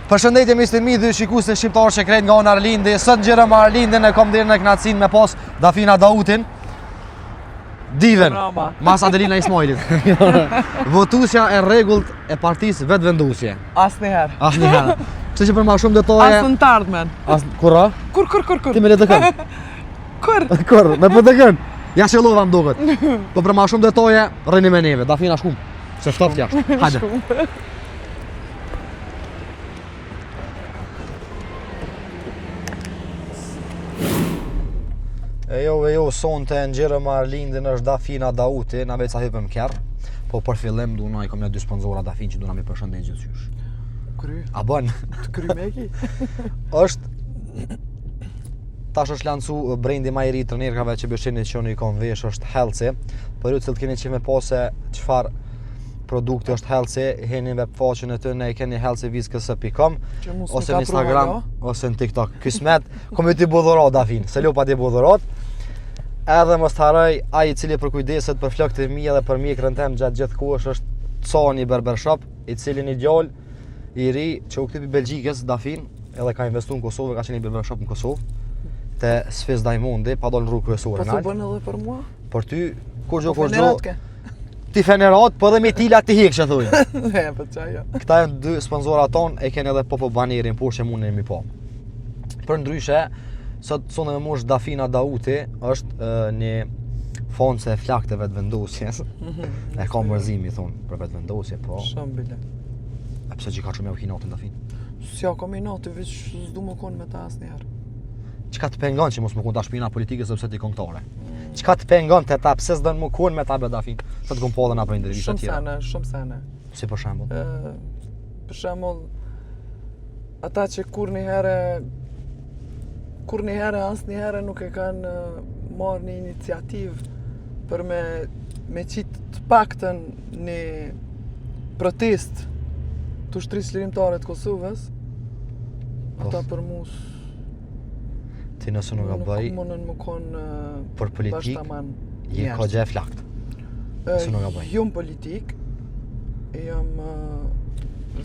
Përshëndetje miqtë e mi dhe shikues shqiptar që krejt nga unë Arlindi. Sot n'xhiro me Arlindin e kom nderin e knaqsinë me pas Dafina Dautin. Diven, Brava. mas Adelina Ismailit. Votusja e rregullt e partisë Vetëvendosje. Asnjëherë. Asnjëherë. Kështu që për ma shumë detaje, As në të ardhmen. as kurra, Kur, kur, kur, kur. ti me LDK-n. Kur. Kur, me PDK-n. Ja qëllova më duket. Po për ma shumë detaje, rrini me neve. Dafina shkum. Se ftohtë jashtë. Hajde. Shkum. E jo, e jo, sonte në xhiro me Arlindin është Dafina Dauti, na veç sa hypëm kerr. Po për fillim du na i kom një dy sponsora Dafin që du na mi përshëndet gjithqysh. Kry. A bën? Të kry me ki. është tash është lansu brendi ma i ri i trenerkave që bëshini që unë i kom vesh është Healthy. Për ju cilët keni që me pase çfarë produkti është Healthy, heni në web faqen e tyre e keni healthyvizks.com Që mos më ose ka në Instagram prova, jo? ose në TikTok. Kismet, kom i ti bo dhurat Dafin, se lupa ti bo dhurat. Edhe mos të harroj, ai i cili përkujdeset për flokët e mi edhe për mjekrën tem gjatë gjithë kohës është Cani Barbershop, i cili një djalë i ri që u kthy pi Belgjikës, Dafin, edhe ka investuar në Kosovë, ka qenë një barbershop në Kosovë te Swiss Diamondi, pa dalë në rrugë kryesore. Po s'u nalt. bën edhe për mua? Për ty, kur gjë, Po kur gjë, fenerat ke? ti fenerat, po edhe me tila ti hek që thujnë. Ne, po qa jo. Këta janë dy sponsorat tonë, e keni edhe Popo Banerin poshtë që mundeni mi po. Për ndryshe, sot sonte me mu është Dafina Dauti, është e, një fanse e flaktë e vetëvendosjes. E ka mërzimi thonë për vetëvendosje, po. Shumë bile. E pse që ka shumë ja u kinatin Dafin? S'ja kom inati, veç s'du më konë me ta asnjëherë. Çka të pengon që mos më kon ta shpina politike sepse ti këngëtare? Çka të pengon të ta pse s'don më kon me ta be Dafin? Sa të kom po edhe na për intervista Shumë tjera. sene, shumë sene. Si për shembull. Ë, për shembull, ata që kur një herë kur një herë asnjëherë nuk e kanë ë, marrë një iniciativë për me me qitë të paktën një protest të ushtrisë çlirimtare të Kosovës, ata Po. për mu s- Ti nëse nuk e nuk bëj mundën më konë ë, për politikë, bashtaman je njerëz. ka gjë e flakt. Nëse nuk e bëj. Jo në politik, jam ë,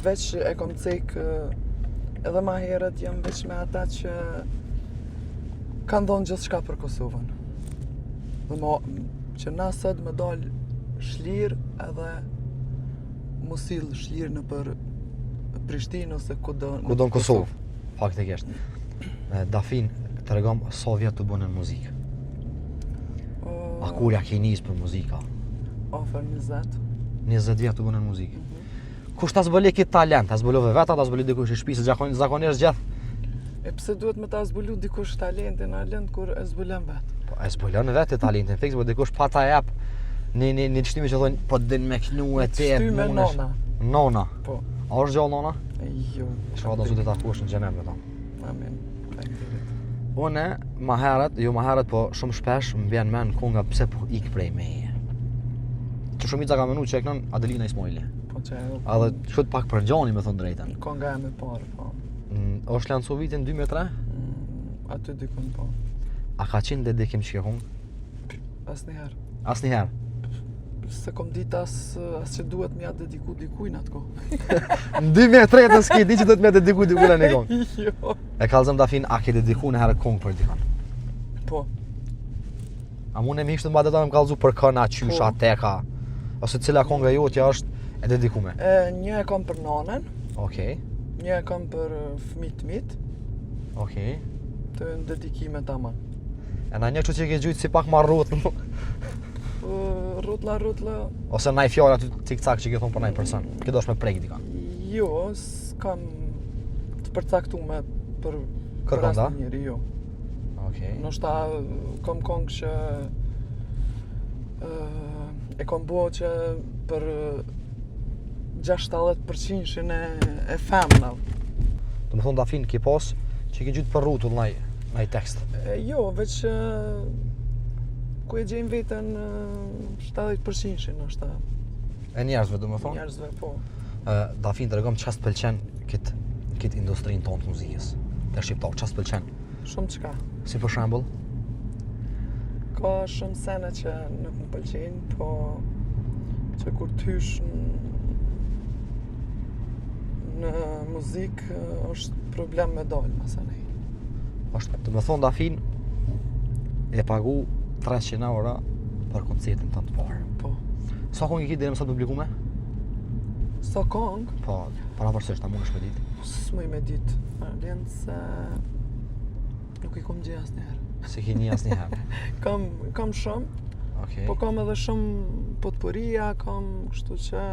veç e kom cek ë, edhe ma herët jam veç me ata që kanë dhonë gjithçka për Kosovën. Dhe mo, që na sot me dalë shlirë edhe mu sill shlirë në për Prishtinë ose kudo Ku do në Kosovë, faktikisht. E, Dafin, tregom sa vjet të bënë në muzikë. O, A kur ja ke nis për muzika? Afër 20. 20 vjet të bënë në muzikë. Kush ta zbuloi këtë talent? Ta zbulove vetë, ta zbuloi dikush i shtëpisë, zakon, zakonisht gjithë. E pse duhet me ta zbulu dikush talentin a lënd kur e zbulon vetë? Po e zbulon vetë talentin fiks, po dikush pa ta jep një një një shtyme që thonë po din me knu e ti e Shtyme munesh. nona. Nona. Po. A është gjallë nona? E, Jo. Shka do të takosh në xhenet me ta. Amin. Faleminderit. Unë ma herët, jo ma herët, po shumë shpesh më vjen mend konga pse po ik prej meje. Që shumica ka menu që e kënon Adelina Ismaili. Po që ajo Edhe kështu pak përngjani me thënë drejtën. konga e me parë, po. Mm, është lansu vitin 2003? Mm, aty dikun po. A ka qenë dedikim që kjo kongë? Asnjëherë. Asnjëherë. Se kom dit as, as që duhet m'ja dediku dikujt në atë kohë. Në 2003 të s'ke di që do të më dediku dikujt në një kongë. jo. E kallzëm Dafin, a ke dediku në herë kongë për dikon? Po. A mund e mi ishte më detaj më kallzu për këna, qysha, Po. teka, ose cila konga jotja është e dedikume? E, një e kom për nanën, Okej, një e kom për e, fëmijët mit, okej. të në dedikime tamam. E na një kështu që e ke gjujt si pak ma rrot, Po, Rrutla, rrutla, ose naj fjalë aty tik cak që ke thonë për naj person. Ke dosh me prek dikon. jo, s'kam të përcaktume për për Kërkon, da? asnjë njeri, jo. Okej. Ndoshta kom kongë që ë, e kom bo që për 60%-shin e, e femnave. Do të thonë Dafin ke pas që ke gjujt për rrotull naj naj tekst. E, jo, veç ë, ku e gjejmë veten ë, 70%-shin ndoshta E njerëzve do të thonë. njerëzve, po. Ë, Dafin tregom çfarë të pëlqen kët kët industrinë tonë të muzikës. Te shqiptar, çfarë të pëlqen? Shumë çka. Si për shembull, Ka shumë sene që nuk më pëlqejnë, po që kur të hysh në- Në muzikë është problem me dalë, masanej. Është, do me thonë Dafin, e pagu 300 euro për koncertin tënd të parë. Po. Sa kongë i ki deri më sot publikume? Sa kongë? Po, parafërsisht, a mundesh me ditë? S'muj me ditë. Arlend se nuk i kom gje asnjëherë. S'i ki një asnjëherë. Kam, kam shumë, Okej. po kam edhe shumë potpourria, kam kështu që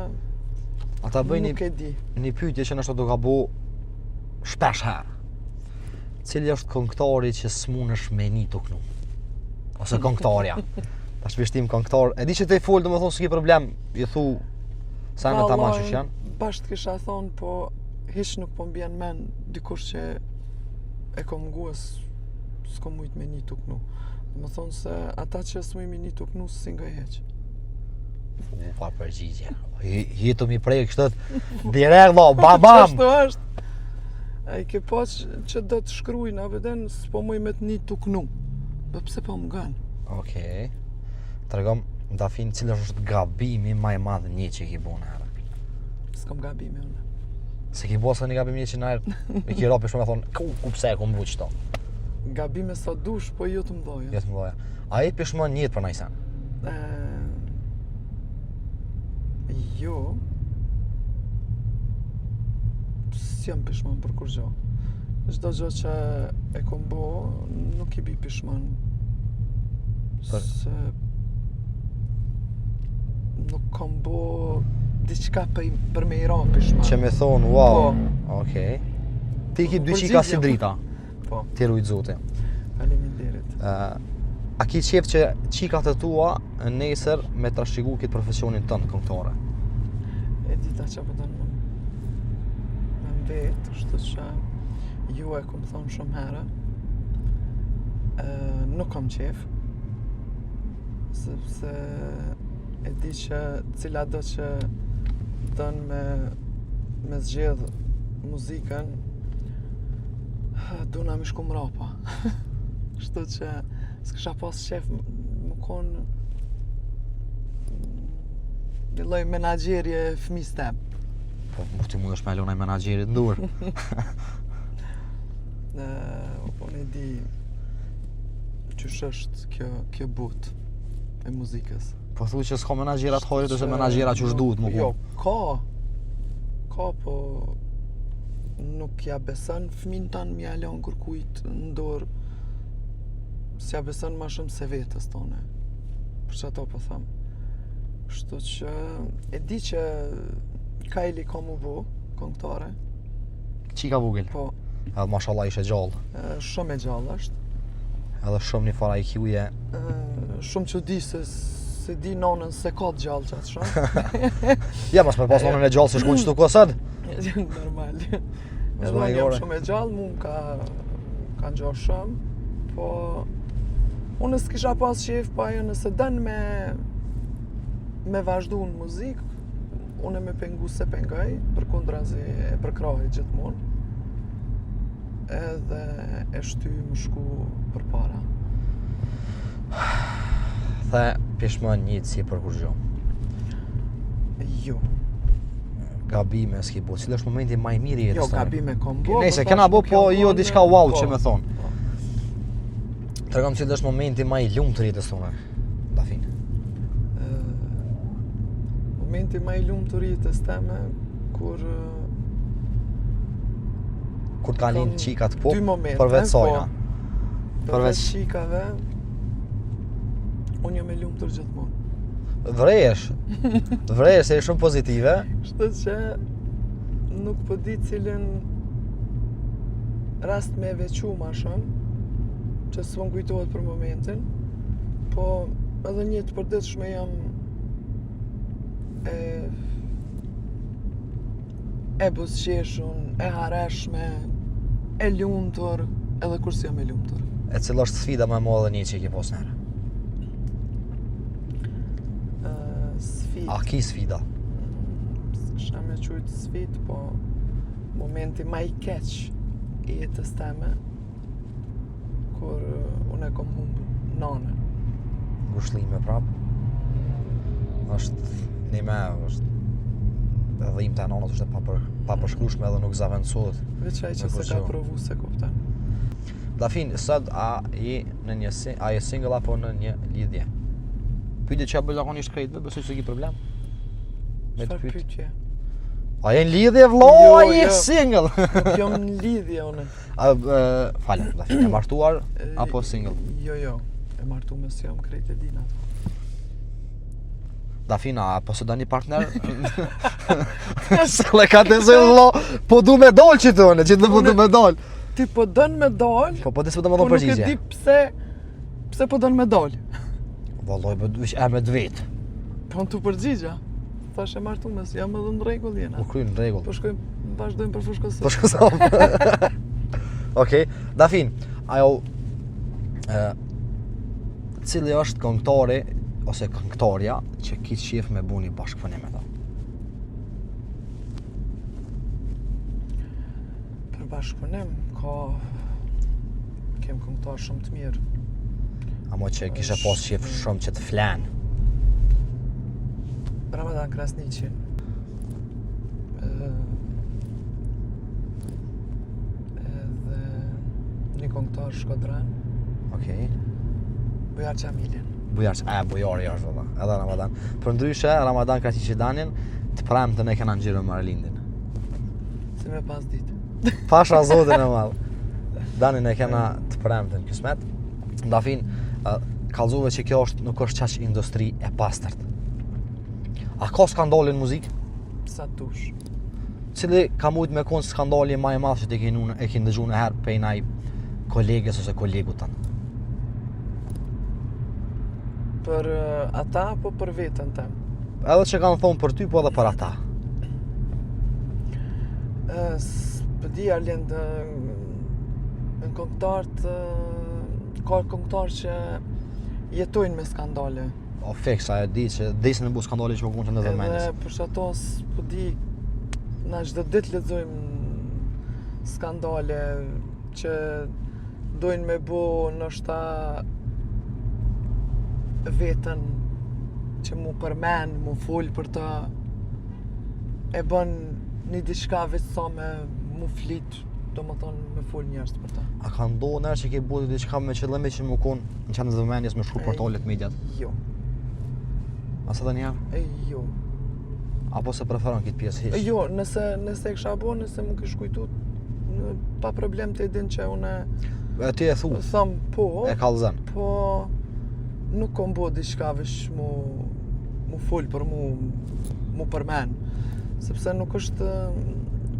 A ta bëj një, nuk e di. një pyetje që nështë do ka bo shpesh herë. Cili është këngëtari që s'munësh me një të knu? Ose këngëtarja. Tash vishtim këngëtar. E di që te fol, domethënë s'ke problem, i thu sa në tamam Vallahi, që janë. Bash të kisha thonë, po hiç nuk po m'bjen men dikush që e kom ngu e s'kom mujt me një të knu. Do më thonë se ata që s'muj me një të knu, s'si ngoj hiç. U, pa përgjigje. Jetu mi prej kështu direkt do, bam bam. Qashtu është. A i ke pa që, që do të shkrujnë, a veden, s'po muj me të një të knu. Po pse po më ngën? Okej. Tregom Dafin, cili është gabimi më i madh një që ki bo në herë? S'kom gabime unë. Se ki bo sa një gabim një që në herë, i ki rapi shumë me thonë, ku, ku pse e kom bu qëto? Gabime sa dush, po jo të mdhoja. Jo të mdhoja. A i pishmon njët për najsen? E, jo. S'jam pishman për kurgjo. Çdo gjë që e kom bo, nuk i bi pishman. Për- Se nuk kom bo diçka për, për me i ra pishman. Që me thonë, wow. Po. Okej. Ti ki dy qika si Përgjigje. drita. Po, Ti rujt zoti. faleminderit. Ë, a ki qef që qikat e tua nesër me trashëgu këtë profesionin tënd këngëtare? E dita që po don me me mbet, kështu që ju e kom thonë shumë herë. E, nuk kam qef, sepse e di që cila do që don me, me zgjedh muzikën, duna me shku mrapa. Kështu që s'kisha pas qef m- më konë një lloj menaxherje e fëmisë tem. Po, mu ti mundesh me lona i menaxherit në dorë. Ë, unë e di qysh është kjo kjo botë e muzikës. Po thu që s'ka menaxhera të hajrit ose Që menaxhera që nuk- duhet më Jo, konë. ka. Ka, po nuk ja beson fëmin tan me ja lon kërkujt në dorë. S'ja beson ma shumë se vetës tone. Për që ato po them. Kështu që e di që Kajli ka mu bo, këngëtare, Qika vogël. po Edhe mashallah ishe gjallë. e, shumë e gjallë është. Edhe shumë një fara IQ-je. E, shumë që di se se di nonën se ka të gjallë qatë shumë. Ja, mos me pas nonën e gjallë se shkon qëtu ko sot. Normal. Mos Edhe ma unë jam gore. shumë e gjallë, mu më ka, ka ngjarë shumë, po unë s'kisha pas qef, po ajo nëse dën me me vazhdu në muzikë, unë me pengu se pengoj, përkundrazi e përkrahi gjithmonë. Edhe e shty më shku përpara. The pishmon një si për kurgjo. Jo, Gabime s'ki bo. Cili është momenti më i mirë i jetës jo tënde? gabime kom bo. Nëse po kena thash bo, nuk po jam jo kon- diçka wow po, që me thonë. po. Tregom cili është momenti më i lumtur i jetës tonë. Dafin. Ë, momenti më i lumtur i jetës teme kur ë, Kur të kanë Kam lind qikat po, dy momente, përveç po. sajna. përveç Përveç- qikave unë jam e lumtur gjithmonë. Vresh. Vresh se je shumë pozitive. Kështu që nuk po di cilin rast me e veçu ma shumë, që s'po më kujtohet për momentin, po edhe një të përditshme jam e e buzëqeshun, e hareshme, e lumtur, edhe kur s'jam e lumtur. E cila është sfida më e madhe një që i ke pas nërë? Ë, sfidë. A ki sfida? S'kisha me qujtë sfidë, po momenti ma i keq i jetës teme, kur ë, unë e kom humbë nanën. Ngushëllime prap. Është një me, është dhe dhimta e nanës është e pa për. papërshkrueshme edhe nuk zavendësohet. Veç ai që Me s'e ka kurgjo. provu s'e kupton. Dafin, sot a je në një si, a je single apo në një lidhje? Pyetje që ja bëj zakonisht krejtve, besoj se ki problem. Me të Çfarë pyet. pyetje? A je në lidhje vëlla, Jo, a je jo. single? Nuk jam në lidhje unë. A e, falë, Dafin, e martuar E, apo single? Jo, jo. E martume s'jam krejt e dina. Dafina, a posedon një partner? Se le ka të zë vëlla, po du me dal që të unë, që të po du me dal. Ti po dën me dal, Po po disi po do më po dhon nuk e përgjigje. di pse pse po dën me dal. Valloj, po veç e me të vet. Po në tu përgjigja. Thash e martume s'jam edhe në rregull jena. U kryen në rregull. Po shkojmë, vazhdojmë për Fushë Kosovë. Po shko sa. Okej, Dafin, ajo ë cili është këngëtari ose këngëtarja që ki qef me bu një bashkëpunim me ta? Për bashkëpunim ka kem këngëtar shumë të mirë. Amo që kishe pas qef shumë që të flen. Ramadan Krasniqin. Ë, Edhe një këngëtar shkodran, Okej. Bujar Qamilin. Bujar, e Bujari është vëlla, edhe Ramadan. Për ndryshe, Ramadan Krasniqi Danin, të premten e kena ngjyrë me Arlindin. Si me pas ditë. Pasha zotin e madh. Danin e kena të premten kismet. Dafin, ë, kallzove që kjo është nuk është çaq industri e pastërt. A ka skandale në muzikë? Sa tush. Cili ka mujt me kon skandali më i madh që ti ke nu- e ke ndëgjuar në herë prej naj kolegës ose kolegut tënd? Për ë, ata apo për veten tem? Edhe që kanë thonë për ty, po edhe për ata. Ë, s- Po di Arlind, ë, në këngëtarët ë, ka këngëtar që jetojnë me skandale. O fiks, ajo di që desin e bu skandali që më konë që në Edhe vëmendjes. për që ato s'po di, na çdo ditë lexojmë skandale që dojnë me bo ndoshta veten që mu përmen, mu fol për të e bën një diçka veç sa me mu flit, do më thonë me fol njerëz për të. A ka ndodhur ndonjëherë që ke bu diçka me qëllim që më konë në qendër të vëmendjes me shkru Ej. portalet mediat? Jo, As edhe një herë? e jo. Apo se preferon këtë pjesë hiç? E Jo, nëse nëse e kisha bo, nëse më kish kujtu, në, pa problem të e din që unë E ti e thu, tham po, e kallzon. po nuk kom bo diçka veç mu mu fol për mu mu përmen. Sepse nuk është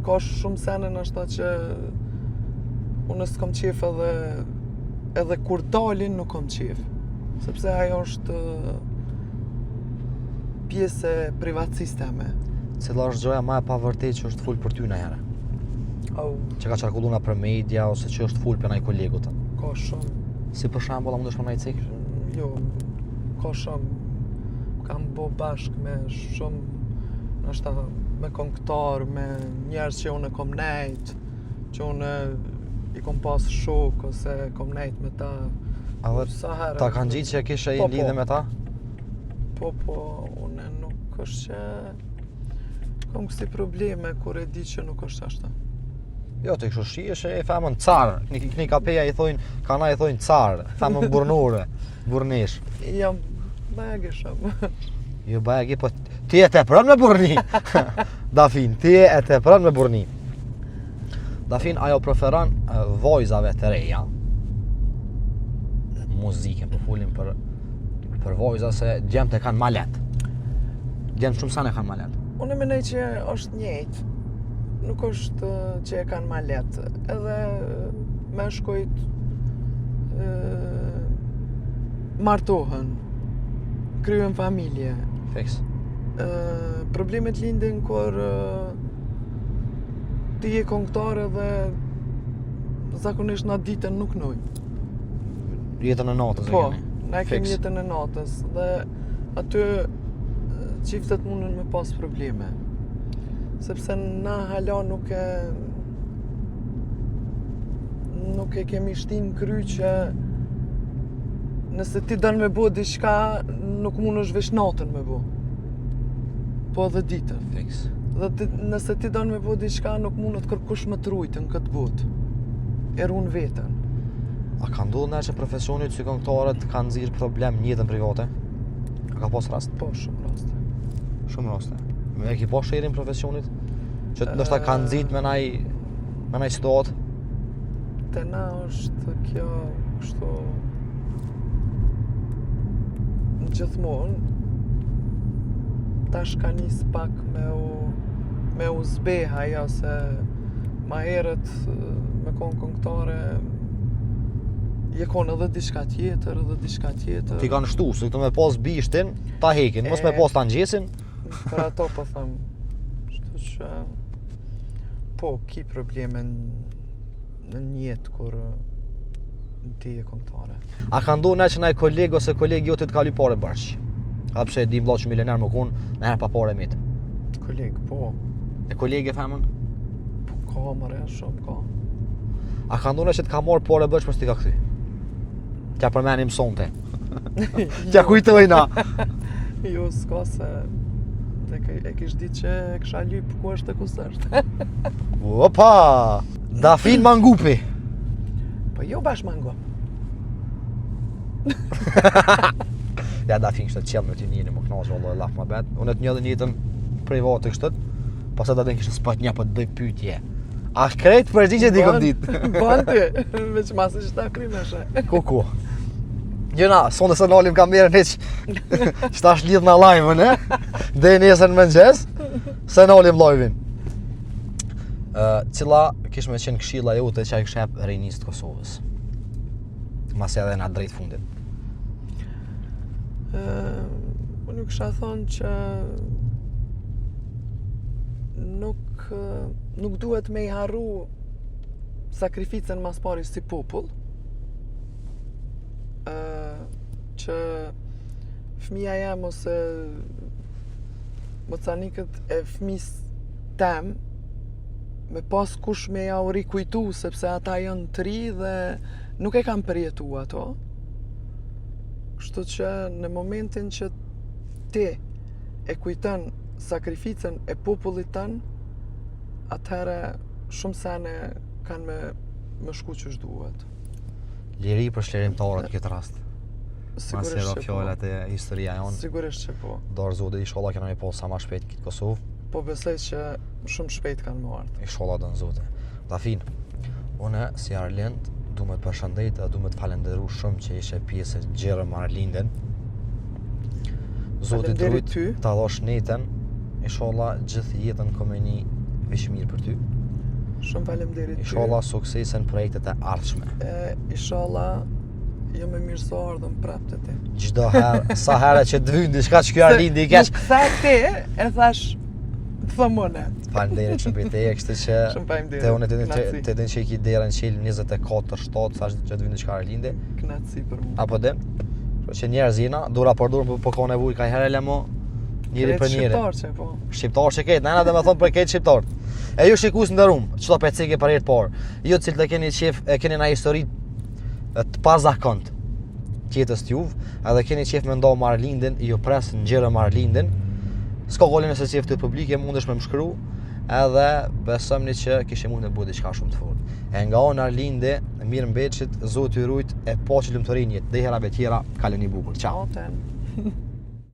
ka shumë sene ndoshta që unë s'kam qef edhe edhe kur dalin nuk kam qef. Sepse ajo është pjesë e privatësisë teme. Cila është gjëja më e pavërtetë që është fol për ty ndonjëherë? Au, Që ka qarkulluar na për media ose që është fol për ndaj kolegut tënd? ka shumë Si për shembull, a mundesh më ndaj cek? Jo, ka shumë kam bo bashk me shumë ndoshta me këngëtar, me njerëz që unë kom nejt, që unë i kom pas shok ose kom nejt me ta. Edhe Sa herë. ta kanë gjitë që kishe Po, i lidhje po. me ta? Po, po, unë nuk është që kam kësi probleme kur e di që nuk është ashtu. Jo, ti kështu shihesh e femën car. Në këni kapeja i thonë, kana i thonë car, femën burnore, burnesh. Jam bajage shumë. Jo bajagi, po ti e tepron me burni. Dafin, ti e tepron me burni. Dafin, ajo preferon e, vajzave të reja. Muzikën, po folim për për vajza se djemtë e kanë ma lehtë. Djemtë shumë sa e kanë ma lehtë. Unë mendoj që është njëjtë. Nuk është eh, që e kanë ma lehtë. Edhe meshkujt ë martohen, kryen familje. Fiks. Ë problemet lindin kur ë, ti je këngëtar edhe zakonisht na ditën nuk nojmë. Jetën e natës e Po, keni. na kemi Fiks. jetën e natës dhe aty e, çiftet mundën me pas probleme. Sepse na hala nuk e nuk e kemi shtin në kry që nëse ti don me bo diçka, nuk mundesh veç natën me bo. Po edhe ditën. Fiks. Dhe ti, nëse ti don me bo diçka, nuk mundet kërkush me të rujtë në këtë botë. E run veten. A ka ndodhur ndonjëherë që profesioni si këngëtare të ka nxjerr problem në jetën private? A ka pas rast? Po, shumë raste. Shumë raste. Me e ki pa sherrin profesionit? Që ndoshta ka nxit me naj me naj situatë? Te na është kjo kështu gjithmonë tash ka nis pak me u me u zbeh ajo se ma herët me kon këngëtare je kon edhe diçka tjetër, edhe diçka tjetër. T'i kanë shtu, se këto me pas bishtin, ta hekin, mos me pas ta ngjesin. Për ato po them. Kështu që po ki probleme në një jetë kur ti je këngëtare. A ka ndodhur ndonjëherë që naj koleg ose koleg jote të ka lyp pare borxh? Edhe pse e di vëlla që milioner me kon, në pa pare mit. Koleg, po. E kolege femën? Po ka more, shumë ka. A ka ndodhur që të ka marrë pare borxh mos t'i ka kthy? T'ja përmenim sonte. T'ja kujtojna. jo, s'ka se e, e kish ditë që e kisha lyp ku është e ku s'është. Opa! Dafin Mangupi. Po jo bash mango. ja Dafin kështë të qelë me ty njëri, më knaqë, vallahi, laf më bet. Unë e të njoh dhe në jetën private kështë, pastaj ta den kështë s'po të një po të bëj pyetje. A krejt përgjigje di kom dit. Bon ti, veç masi që ta krymeshe. Ku ku? Gjëna, sonte se nalim kamerën hiç. Që tash lidh në live-ën, e? Dhe nesër në mëngjes, se nalim live-in. Uh, cila kish me qenë këshilla jote që i kishe jep rinisë të Kosovës? Masi edhe na drejt fundit. Uh, unë ju kisha thonë që nuk, nuk duhet me i harru sakrificën mas pari si popull, uh, që fëmija jem ose mocanikët e fëmis tem me pas kush me jau rikujtu sepse ata janë të ri dhe nuk e kanë përjetu ato. Kështu që në momentin që ti e kujton sakrificën e popullit tënd, atëherë shumë sene kanë me, me shku qysh duhet. Liri për çlirimtarët në këtë rast. Sigurisht që po. Fjalët e historia jonë. Sigurisht që po. Dorë Zotit, inshallah kena me pa sa ma shpejt në këtë Kosovë. Po besoj që shumë shpejt kanë me ardhë. Inshallah don Zoti. Dafin, unë si Arlind, du me të përshëndet dhe du me të falenderu shumë që ishe pjesë e Ngjyro me Arlindin. Zoti të rujt, ta dhashtë shnetën, inshallah gjithë jetën kom me ni veç mirë për ty. Shumë faleminderit ty. Inshallah suksese në projektet e ardhshme. E, inshallah jam e mirëseardhun prapë te ti. Çdo herë, sa herë që të vyn diçka që ky Arlindi i keq. Nuk the ti, e thash të them unë. Faleminderit shumë për teje, kështu që Shumë faleminderit. Te unë të din të din që i ki derën çel 24/7, sa që të vyn diçka Arlindi. Kënaqësi për mua. Apo din? Kështu që njerëz jena, dora për dorë po, po ka nevojë ka herë lemo njëri për njëri. Shqiptar që po. Shqiptar që ketë, na do të thonë për ketë shqiptar. E ju shikues nderum, çdo pe ceke për herë të parë. Ju të cilët e keni qef, e keni na histori të pazakont të jetës të juve, edhe keni qef me nda me Arlindin, ju pres në Ngjyro me Arlindin. S'ka gole nëse qef të publike, mundesh me më shkru, edhe besomni që kishim mund të bëjë diçka shumë të fortë. E nga unë Arlindi, mirë mbetshit, Zoti ju rujt e paçi lumturinë jetë. Deri herave tjera, kaloni bukur. Ciao. Natën.